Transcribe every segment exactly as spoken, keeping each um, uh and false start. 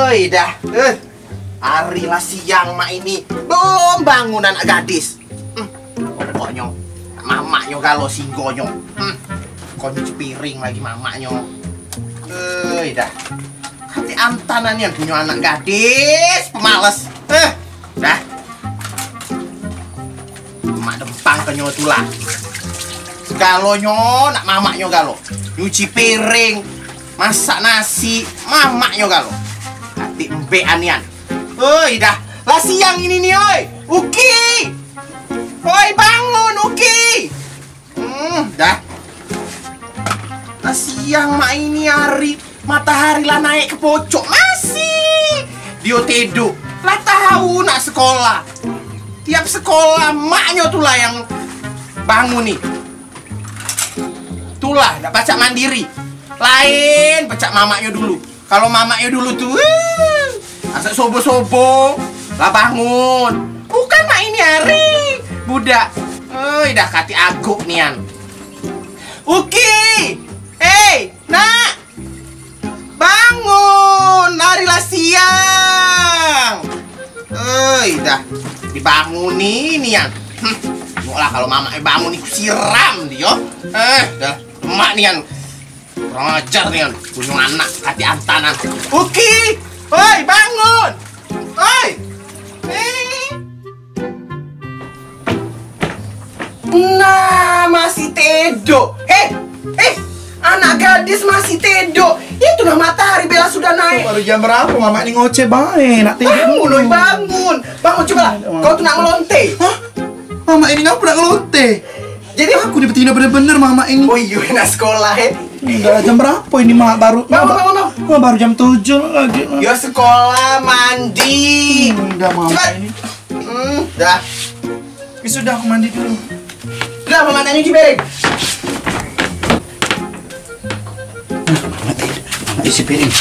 Oi dah, eh. Hari lah siang mak ini belum bangun anak gadis. Hmm. Pokoknyo mamaknyo galo singgonyo. Hmm. Kok nyuci piring lagi mamaknyo. Oi dah. Kate antanan nian punyo anak gadis pemales. Eh. Dah. Mak dempang ke nyo tulah. Segalonyo nak mamaknyo galo. Nyuci piring, masak nasi, mamaknyo galo. Ati embek anian. Oi, dah. Lah siang ini ni, oi. Uki. Oi, bangun, Uki. Hmm, dah. Lah siang mak ini hari. Matahari lah naik ke pocok, masih dio tedok. Lah tahu nak sekolah. Tiap sekolah, maknyo tulah yang bangun ni. Tulah, dak pacak mandiri. Lain pacak mamaknyo dulu. Kalau mamaknyo dulu tu, eh, asal sobo-sobo lah bangun. Bukan mak ini hari, budak. Oi, dah kati agok nian. Uki! Hei, nak! Bangun, hari lah siang. Oi, dah dibanguni nian. Hm, tengoklah kalau mamak bangun ni siram dio. Eh, dah lemak nian. Kurang ajar nian, punyo anak kati antanan. Uki, oi, bangun. Oi. Eh. Nah, masih tedok. Eh, eh, anak gadis masih tedok. Itulah matahari bela sudah naik. Baru jam berapa mamak ni ngoceh bae, nak tedok. Bangun, oi, bangun. Bangun, coba. Kau tu nak ngelonte. Hah? Mamak ini ngapa nak ngelonte? Jadi aku ni betino bener-bener mamak ini. Oh iyo, nak sekolah, eh. Enggak, jam berapa ini, Mak? Baru, bangun, bangun, bangun. Wah, baru jam tujuh lagi. Yo sekolah, mandi. Hmm, udah mamak ini. Hmm, dah. Ini sudah, aku mandi dulu. Udah, mamak nak nyuci piring. Nah, mamak isi piring.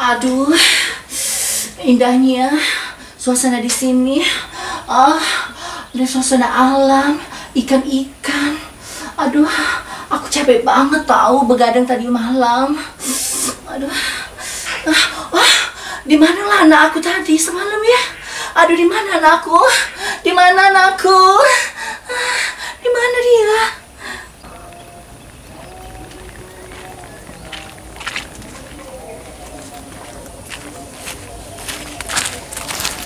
Aduh, indahnya suasana di sini. Ah, ada suasana alam, ikan-ikan. Aduh, aku capek banget tahu begadang tadi malam. Aduh. Ah, wah, di manalah anak aku tadi semalam ya? Aduh, di mana anakku? Di mana anakku? Ah, di mana dia?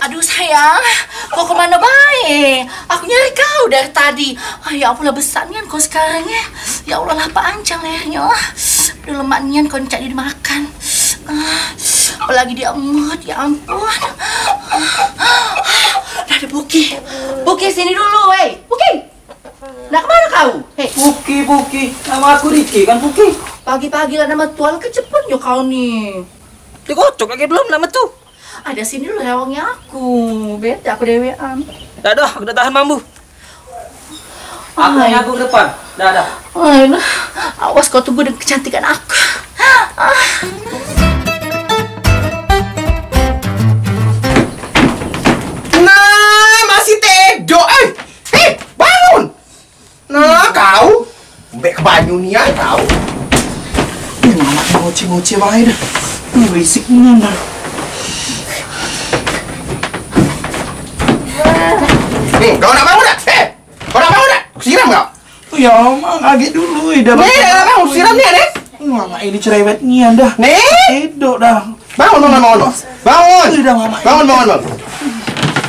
Aduh sayang, kau kemana bae? Aku nyari kau dari tadi. Ah, ya Allah, lah besak nian kau sekarang ya. Ya Allah, lah panjang lehernya. Aduh, lemak nian kau cak dia dimakan. Ah, apalagi dia emut, ya ampun. Ah, dah ada Buki. Buki, sini dulu, weh. Buki. Nak kemana kau? Hei. Puki, Puki. Nama aku Riki kan, Puki? Pagi-pagi lah nama tual kecepetnyo kau ni. Dikocok lagi belum nama tu. Ada sini lu rewangnya aku. Beda aku dewean. Dah dah, aku dah tahan mambu. Aku Ay. Yang aku ke depan. Dah dah. Ay, nah. Awas kau tunggu dengan kecantikan aku. Ah. Nah, masih tedok. Eh, eh, bangun. Nah, kau. Mbek ke banyu nian kau. Ini anak ngoceh-ngoceh bae dah. Ini berisik nian dah. Nih, kau nak bangun dah? Eh, kau nak bangun dah? Siram kau. Ya, Mak, agak dulu, dah. Nih, dah, dah, siram nian, eh. Wah, Mak, ini cerewet nian dah. Nih. Tedok dah. Bangun, bangun, bangun, bangun. Bangun. Udah, Mak. Bangun, bangun, bangun.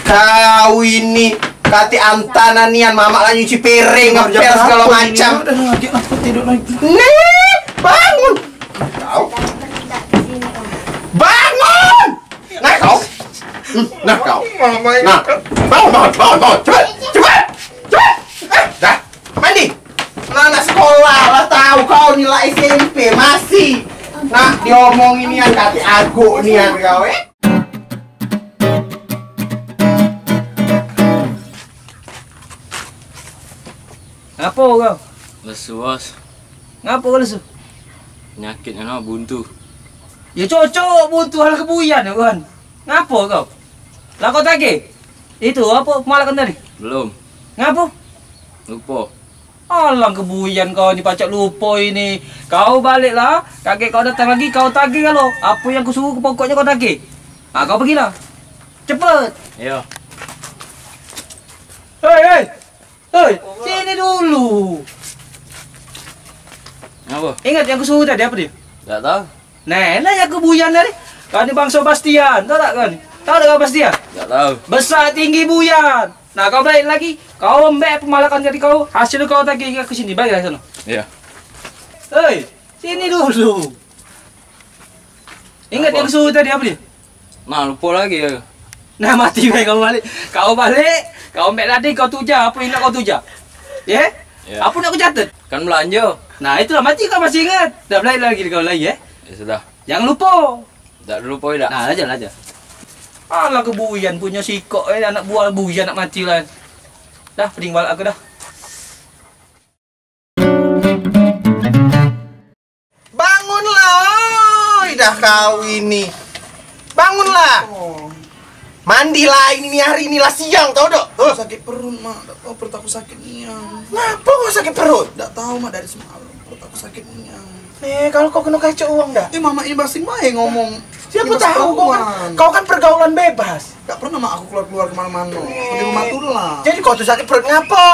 Kau ini kati antanan nian, mamak lah nyuci piring, ngepel segala macam. Udah, agak aku tedok lagi. Nih, bangun. Kau. Bangun. Nah, kau. Hmm, nah, kau. Nah, bangun, bangun, bangun, bangun. Cepat, cepat. Cepat. Eh, dah. Mandi. Lah nak sekolah lah tahu kau ni lah S M P masih. Nak diomongin nian kati agok nian kau, eh. Ngapo kau? Lesu, Bos. Ngapo kau lesu? Penyakit anu buntu. Ya cocok buntu hal kebuyan ya kan. Ngapo kau? Lah kau tagih? Itu apo pemalakan tadi? Belum. Ngapo? Lupo. Alang kebuyan kau ni pacak lupo ini. Kau baliklah, kagek kau datang lagi, kau tagih galo. Apo yang kusuruh pokoknyo kau tagih. Ha, kau pergilah. Cepet. Iyo. Hei, hei. Hei, sini dulu. Ngapo? Ingat yang kusuruh tadi apo dio? Dak tau. Nah, nah yang kebuyan tadi. Kau ni bangso Bastian, tau dak kau ni? Tau dak kau Bastian? Dak tau. Besak tinggi buyan. Nah, kau balik lagi. Kau ambek pemalakan tadi kau, hasil kau tagih ke sini, balik ke sana. Iyo. Hei, sini dulu. Ingat yang suruh tadi apo dio? Nah, lupo lagi yo. Nah, mati bae kau balik. Kau balik, kau ambek tadi kau tujah, apo yang nak kau tujah? Ye? Iyo. Apo nak kau catet? Kan belanjo. Nah, itulah mati kau masih ingat. Dah balik lagi kau lagi, ye? Yo sudah. Jangan lupo. Dak lupo dak. Nah, aja lah aja. Alah kebuyan punyo sikok, eh, anak buah buyan nak mati lah. Dah, pening balak aku dah. Bangunlah, oi, dah kau ini. Bangunlah. Oh. Mandilah ini hari ini lah siang, tau dak? Huh? Sakit perut, Mak. Dak tau perut aku sakit nian. Ngapo kau sakit perut? Dak tau, Mak, dari semalam. Perut aku sakit nian. Eh, kalau kau kena kacau uang dah. Eh, Mamak ini basing bae ngomong. Siapa tahu kau kan, kau kan pergaulan bebas. Dak pernah, Mak, aku keluar-keluar kemana-mana. Di rumah tu lah. Jadi kau tu sakit perut ngapo?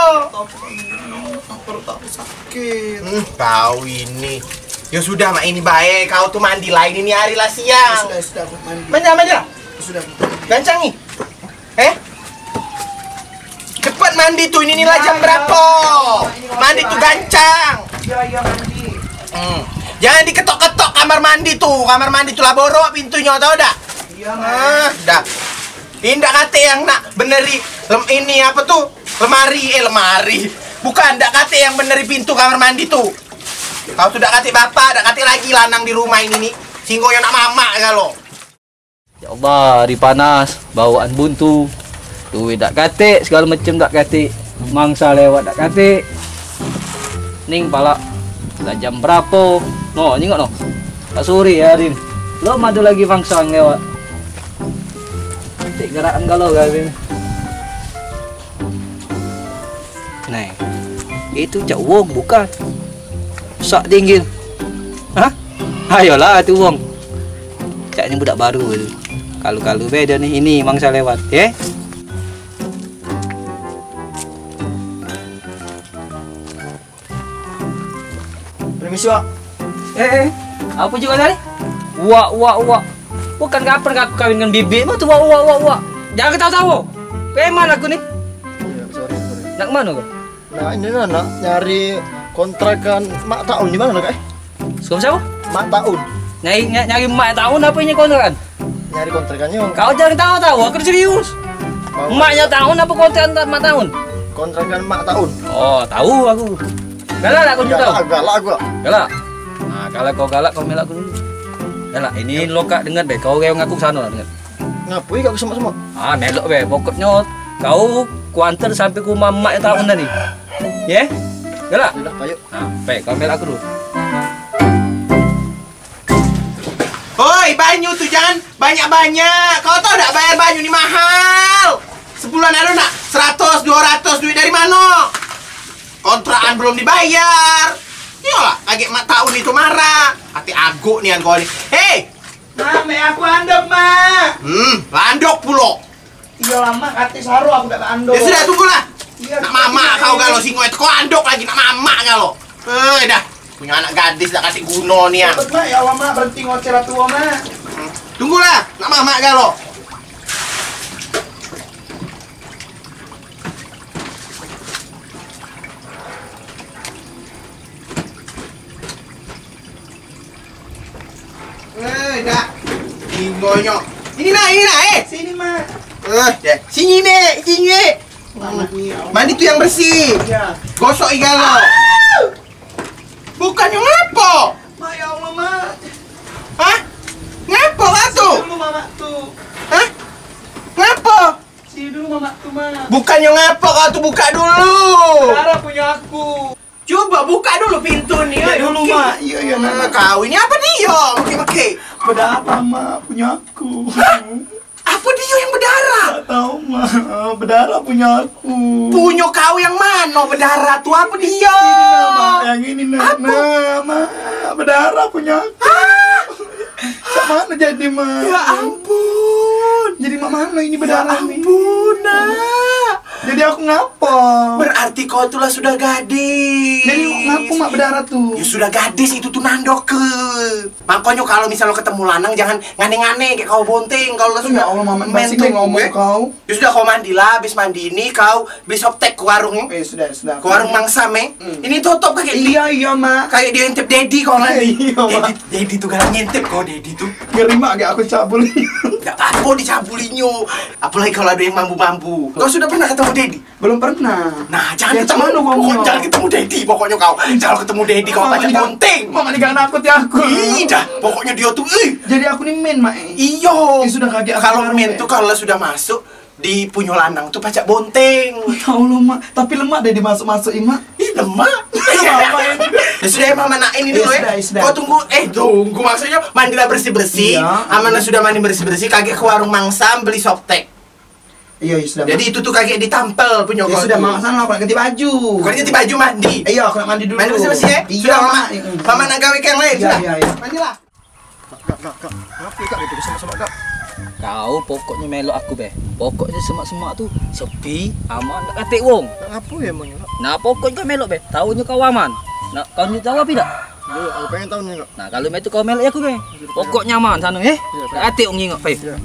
Perut aku sakit. Hmm, kau ini. Ya sudah, Mak, ini bae. Kau tu mandi lah ini, ni hari lah siang. Ya sudah, ya sudah, aku mandi. Mandi, mandi lah. Ya sudah. Gancang ni. Eh? Cepat mandi tu, ini ni lah jam berapo? Mandi tu gancang. Iya, iya, mandi. Hmm. Jangan diketok-ketok kamar mandi tu. Kamar mandi tu lah borok pintunyo, tau dak? Iya, Mak. Ah, dah. Indak kate yang nak beneri lem-, ini apa tu? Lemari, eh, lemari. Bukan, dak kate yang beneri pintu kamar mandi tu. Kau tu dak kate bapak, dak kate lagi lanang di rumah ini ni. Singgo yang nak mamak galo. Ya Allah, hari panas, bawaan buntu. Duit dak katik, segalo macem dak katik. Mangsa lewat dak katik. Ning palak, lah jam berapo? No, nyingok no. Dak sore hari ni. Lom ado lagi mangsa lewat. Katik gerakan galo hari ni. Nah, itu cak wong bukan. Sak tinggil. Hah? Ayolah tu wong. Caknyo budak baru tu. Kalu-kalu be dio ni, ini mangsa lewat, ye. Permisi, Wak. Eh, eh, apo jugo tadi? Wak, wak, wak. Bukan kapan aku kawin dengan bibik, mah tu wak, wak, wak, wak. Jangan ketawa-tawa. Preman aku ni. Iya, sorry, sorry. Nak ke mano kau? Nah, ini nah, nak nyari kontrakan Mak Taun di mano, Kak? Suka siapa? Mak Taun. Nyari, ny-, nyari Mak Taun apa ini kontrakan? Nyari kontrakannyo. Kau jangan tahu-tahu, aku serius. Mau Maknya Taun apa kontrakan Mak Taun? Kontrakan Mak Taun. Oh, tahu aku. Galak lah kau juga tahu? Galak, galak aku. Galak. Nah, kalau kau galak, kau melak aku dulu. Galak. Ini lo kak dengar be. Kau yang ngaku sana lah dengar. Ngapui kau kesemak-semak? Ah, melok be. Pokoknyo kau kuantar sampai ke rumah Mak Taun tadi. Ye? Galak? Sudah, ayo. Nah, pe, kau melak aku dulu. Hoi, banyu tu jangan banyak-banyak. Kau tahu dak bayar banyu ni mahal? Sebulan anu nak seratus, dua ratus duit dari mano? Kontrakan belum dibayar. Iyolah, agek Mak Taun itu marah. Ati agok nian kau ni. Hei! Mak, mek aku andok, Mak. Hmm, andok pulo. Iyo lah, Mak, kate saro aku dak andok. Ya sudah, tunggulah. Iyo, nak mamak kau galo singo itu, kau andok lagi nak mamak galo. Eh, dah. Punya anak gadis dak kate guno nian. Cepet, Mak. Ya Allah, Mak, berhenti ngoceh lah tua, Mak. Tunggulah, nak mamak galo. Eh, dak. Tinggonyo. Ini nah, ini nah, eh. Sini, Mak. Eh, deh. Sini, Nek, sini, Nek. Mandi tu yang bersih. Iya. Gosok igalo. Bukannyo ngapo? Mak, ya Allah, Mak. Hah? Ngapo kau tu? Dulu, Mamak tu. Hah? Ngapo? Sini dulu, Mamak tu, Mak. Bukannyo ngapo kau tu, buka dulu. Sekarang punya aku. Cubo buka dulu pintu ni, oi, dulu, Mak. Iyo, iyo, Mak. Kau ini apo dio? Mekik-mekik. Pada apo, Mak? Punyo aku. Ah, Apa dia yang berdarah? Tak tahu, Mak. Berdarah punya aku. Punya kau yang mana berdarah tu? Apa dia? Ini, nah, Mak. Yang ini, nah. Apa? Nah, Mak. Berdarah punya aku. Ah! Mak mana jadi, Mak? Ya ampun. Jadi, Mak mana ini berdarah ni? Ya ampun, Nak. Jadi aku ngapa? Berarti kau tu lah sudah gadis. Jadi ngapa, Mak, berdarah tu? Ya sudah gadis itu tu nando ke. Makonyo kalo misal lo ketemu lanang, jangan ngane-ngane kek kau Bonteng. Kalo lo sudah, ya Allah, Maman, men basi tu ngomong kau. Ya sudah, kau mandilah, habis mandi ni kau beli softtek ke warung ni. Eh, sudah, sudah. Ke warung Mangsam, eh. Hmm. Ini tutup kagek? Iya, iya, Mak. Kagek diintip Dedi kau kan? Iya, Mak. Dedi, Dedi tu galak ngintip kau, Dedi tu. Ngeri, Mak, gak aku cabul. Gak apa dicabulinyo. Apalagi kalo ado yang mambu-mambu. Kau sudah pernah ketemu Dedi? Belum pernah. Nah, jangan ketemu. Pokoknyo jangan ketemu Dedi, pokoknyo kau. Jangan ketemu Dedi, kau pacak Bonteng. Mak, ni gak nakut ya aku. Ih, dah. Pokoknyo dia tu, ih. Jadi aku ni men, Mak, eh? Iyo. Ya sudah, kagek aku. Kalo men tu, kalo sudah masuk di punyo lanang tu pacak Bonteng. Ya Allah, Mak. Tapi lemak deh dimasuk-masuk, Mak. Ih, lemak. Ya sudah, ya, Mama nak ini dulu, ya. Ya sudah. Kau tunggu, eh, tunggu, maksudnyo mandilah bersih-bersih. Iya. Amanah sudah mandi bersih-bersih, kagek ke warung Mangsam beli softtek. Iya, iya, sudah, Mak. Jadi itu tu kagek ditampel punyo kau tu. Ya sudah, Mak, sana aku nak ganti baju. Kau ganti baju, mandi. Iya, aku nak mandi dulu. Mandi bersih-bersih, ya? Iya, sudah, Mak. Mama nak gawe ke yang lain, sudah. Iya, iya. Mandilah. Kak, kak, kak, kak. Ngapo, Kak, itu semak-semak, Kak? Kau pokoknyo melok aku be. Pokoknyo semak-semak tu sepi, aman, dak katek wong. Nak ngapo ya, Mang, Kak? Nah, pokoknyo kau melok be. Taunyo kau aman. Nak, kau ni tau apo dak? Yo, aku pengen tau ni, Kak. Nah, kalo mek tu kau melok ya aku be. Pokoknyo aman sano, eh. Iya, Kak. Dak katek wong nyingok be. Iya.